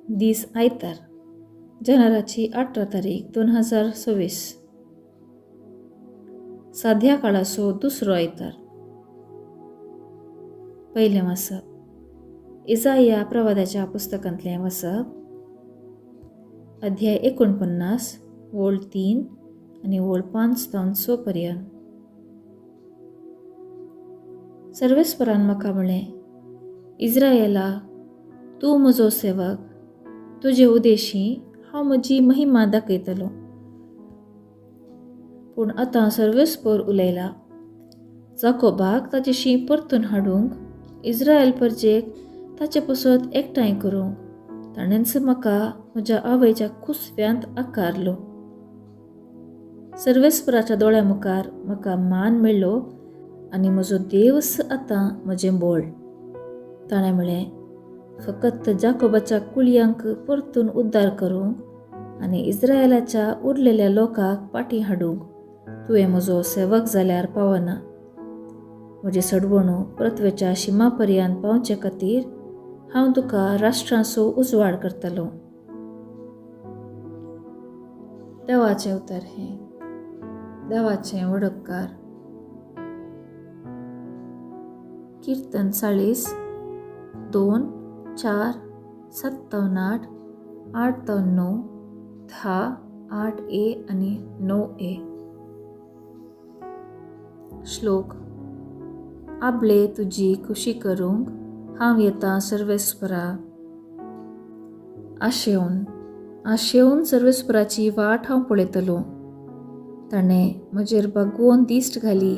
दीस आयतार, जानेराची 18 तारीख 2026, साध्या काळाचो दुसरो आयतार. पयलें वाचप इजाया प्रवादाच्या पुस्तकांतलें वाचप, अध्याय 49, ओळ 3 आनी ओळ 5 जावन 6 पर्यंत. सर्वेस्परान म्हाका म्हळें, इज्रायला, तूं म्हजो सेवक, तुजे उदेशी हांव म्हजी महिमा दाखयतलो. पूण आतां सर्वेस्पर उलयला, जाकोबाक ताजेशी परतून हाडूंक, इज्रायल परजेक ताचे पसत एकठांय करूंक ताणेंच म्हाका म्हज्या आवयच्या कुसव्यांत आकारलो. सर्वेस्पराच्या दोळ्या मुखार म्हाका मान मेळ्ळो आनी म्हजो देवस आतां म्हजें बोळ. ताणें म्हळें, फकत जाकोबाच्या कुळयांक परतून उद्धार करूंक आनी इज्रायलाच्या उरलेल्या लोकांक पाटी हाडूंक तुवें म्हजो सेवक जाल्यार पावना. म्हजी सडवणू पृथ्वेच्या शिमा पर्यंत पावचे खातीर हांव तुका राष्ट्रांचो उजवाड करतलो. देवाचें उतर हें, देवाचें वडपकार. कीर्तन 40, 2, 4, 7, 8, 8, 9, 10, 8a आनी 9a. श्लोक. आपले तुजी खुशी करूंक हांव येता सर्वेस्परा. आशेवन आशेवन सर्वेस्पराची वाट हांव पळयतलो. ताणें म्हजेर बागोवन दिश्ट घाली,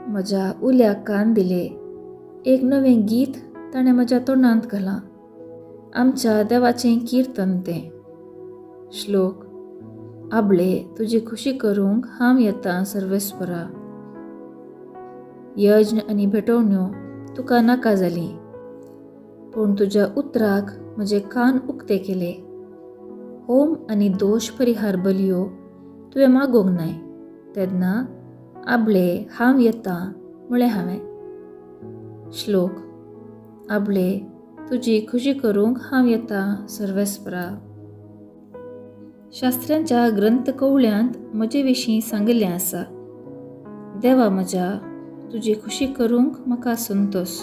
म्हज्या उल्याक कान दिले. एक नवें गीत ताणें म्हज्या तोंडांत घालां, आमच्या देवाचें किर्तन तें. श्लोक. आबळे तुजी खुशी करूंक हांव येता सर्वेस्परा. यज्ञ आनी भेटवण्यो तुका नाका जाली, पूण तुज्या उतराक म्हजे कान उक्ते केले. होम आनी दोश परिहार बलयो तुवें मागोवंक नाय, तेन्ना आबळे हांव येता म्हळें हांवें. श्लोक. आबळे तुजी खुशी करूंक हांव येता सर्वेस्परा. शास्त्र्यांच्या ग्रंथ कवळ्यांत म्हजे विशीं सांगिल्लें आसा, देवा म्हज्या, तुजी खुशी करूंक म्हाका संतोष.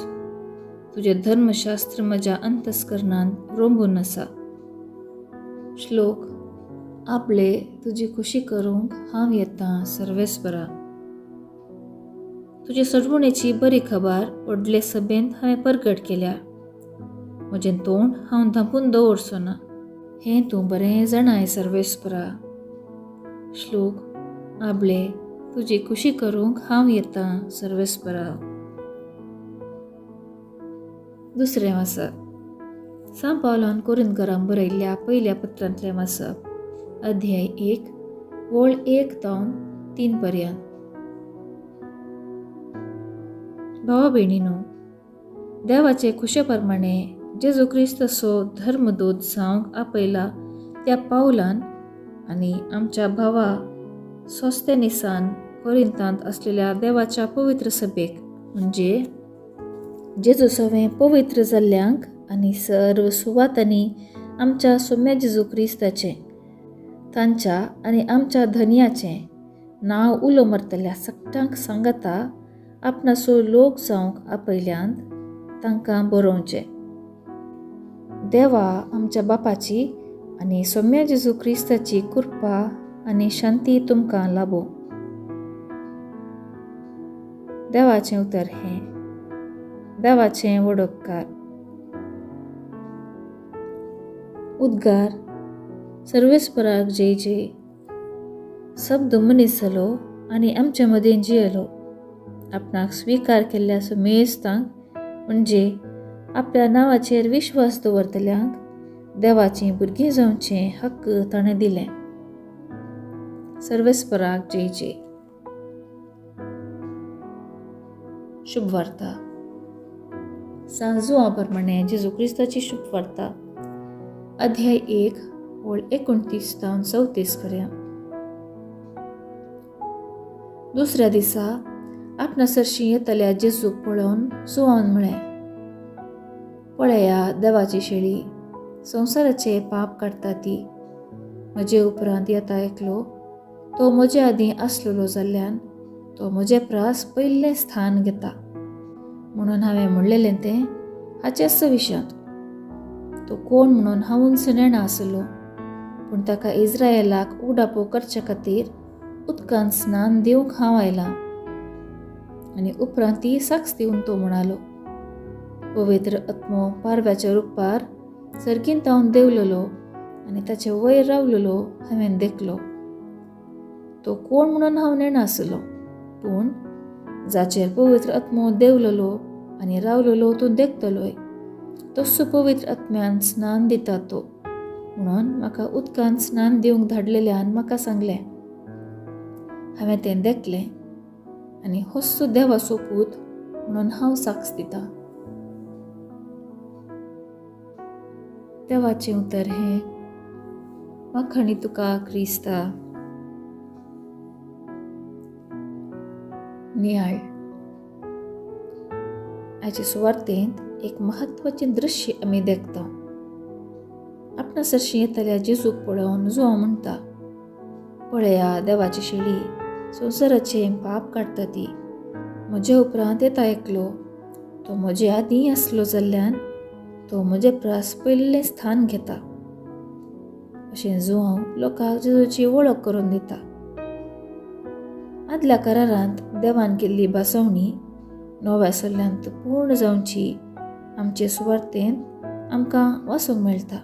तुजें धर्मशास्त्र म्हज्या अंतस्करणांत रोंबून आसा. श्लोक. आपले तुजी खुशी करूंक हांव येता सर्वेस्परा. तुजे सडवणेची बरी खबर व्हडले सभेंत हांवें परगट केल्या. म्हजें तोंड हांव धांपून दवरचो ना, हें तूं बरें जाणाय सर्वेस्परा. श्लोक. आबळे तुजी खुशी करूंक हांव येता सर्वेस्परा. दुसरें वाचप सांव पावलान कोरिंतकारांक बरयल्ल्या पयल्या पत्रांतलें वाचप, अध्याय 1, ओळ 1 जावन 3 पर्यंत. भावा भयणीनो, देवाचे खुशे प्रमाणे जेजू क्रिस्ताचो धर्मदूत जावंक आपयला त्या पावलान आनी आमच्या भावा सोस्तेनिसान कोरिंतांत आसलेल्या देवाच्या पवित्र सभेक, म्हणजे जेजू सवें पवित्र जाल्ल्यांक आनी सर्व सुवातांनी आमच्या सोम्या जेजू क्रिस्ताचें, तांच्या आनी आमच्या धनयाचें नांव उलो मारतल्या सगळ्यांक सांगता आपणाचो लोक जावंक आपयल्यांत तांकां बरोवचें. देवा आमच्या बापाची आनी सोम्या जेजू क्रिस्ताची कृपा आनी शांती तुमकां लाबो. देवाचें उतर हें, देवाचें वडोपकार. उद्गार. सर्वेस्पराक जय जय. शब्द मनीस जालो आनी आमचे मदीं जियेलो. आपणाक स्विकार केल्ल्या सुमेस्तांक, म्हणजे आपल्या नांवाचेर विश्वास दवरतल्यांक देवाचीं भुरगीं जावचें हक्क ताणें दिलें. सर्वेस्पराक जय जय. शुभवार्ता. सांव जुआंव प्रमाणे जेजू क्रिस्ताची शुभवार्ता, अध्याय 1, ओळ 29 जावन 34 पर्यंत. दुसऱ्या दिसा आपणा सरशीं येतल्या जेजूक पळोवन जुआंवान म्हळें, पळया देवाची शेळी, संवसाराचे पाप काडटा ती. म्हजे उपरांत येता एकलो, तो म्हजे आदीं आसलेलो जाल्ल्यान तो म्हजे प्रास पयलें स्थान घेता. म्हणून हांवें म्हणलेलें तें हाचेच विशयांत. तो कोण म्हणून हांवूच नेणा आसलो, पूण ताका इज्रायलाक उडापो करचे खातीर उदकान स्नान दिवंक हांव आयलां. आनी उपरांत ती साक्ष दिवन तो म्हणालो, पवित्र आत्मो पारव्याच्या रुपार सर्गींत तावन देंवलेलो आनी ताचे वयर रावलेलो हांवें देखलो. तो कोण म्हणून हांव नेणा आसलो, पूण जाचेर पवित्र आत्मो देंवलेलो आनी रावलेलो तूं देखतलोय, तस्सो पवित्र आत्म्यान स्नान दिता तो. म्हणून म्हाका उदकान स्नान दिवंक धाडलेल्यान म्हाका सांगलें. हांवें तें देखलें आनी होस्सो देवाचो पूत म्हणून हांव साक्ष दिता. देवाचें उतर हें. वाखाणी तुका क्रिस्ता. नियाळ. आयचे सुवार्तेंत एक म्हत्वाचें दृश्य आमी देखता. आपणा सरशीं येतल्या जेजूक पळोवन जुवांव म्हणटा, पळया देवाची शेळी, संवसाराचें पाप काडटा ती. म्हजे उपरांत येता एकलो, तो म्हजे आदीं आसलो जाल्ल्यान तो म्हजे प्रास पयलें स्थान घेता. अशें जुवांव लोकांक जेजूची वळख करून दिता. आदल्या करारांत देवान केल्ली भासवणी नव्या सल्ल्यांत पूर्ण जावची आमचे सुवार्तेंत आमकां वाचूंक मेळटा.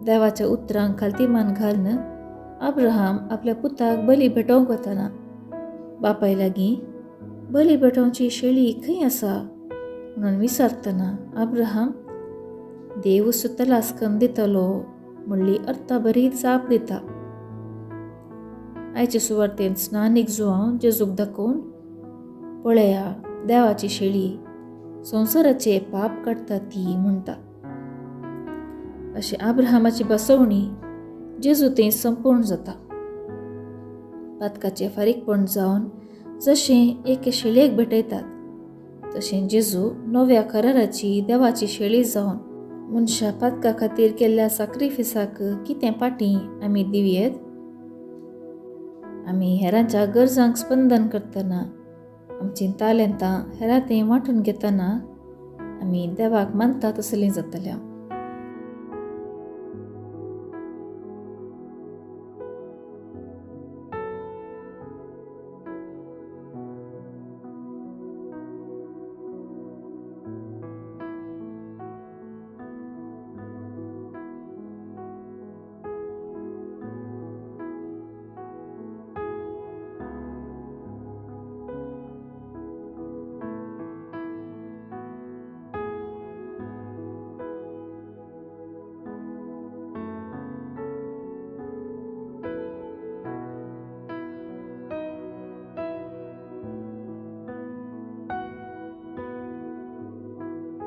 देवाच्या उतरांक खालती मान घालून अब्राहम आपल्या पुताक बली भेटोवंक वतना बापाय लागीं बली भेटोवची शेळी खंय आसा म्हणून विचारतना अब्राहम देव तलास करून दितलो म्हणली अर्था बरी जाप दिता. आयचे सुवार्तेंत स्नानीक जुवांव जेजूक दाखोवन पळया देवाची शेळी, संवसाराचे पाप काडटा ती म्हणटा. अशें अब्राहमाची बसवणी जेजू थंय संपूर्ण जाता. पातकाचें फारीकपण जावन जशें एके शेळयेक भेटयतात तशें जेजू नव्या कराराची देवाची शेळी जावन मनशा पातका खातीर केल्ल्या साक्रिफिसाक कितें पाटी आमी दिवयेत. आमी हेरांच्या गरजांक स्पंदन करतना, आमचीं तालेंतां हेरां थंय वांटून घेतना आमी देवाक मानता तसलीं जातल्या.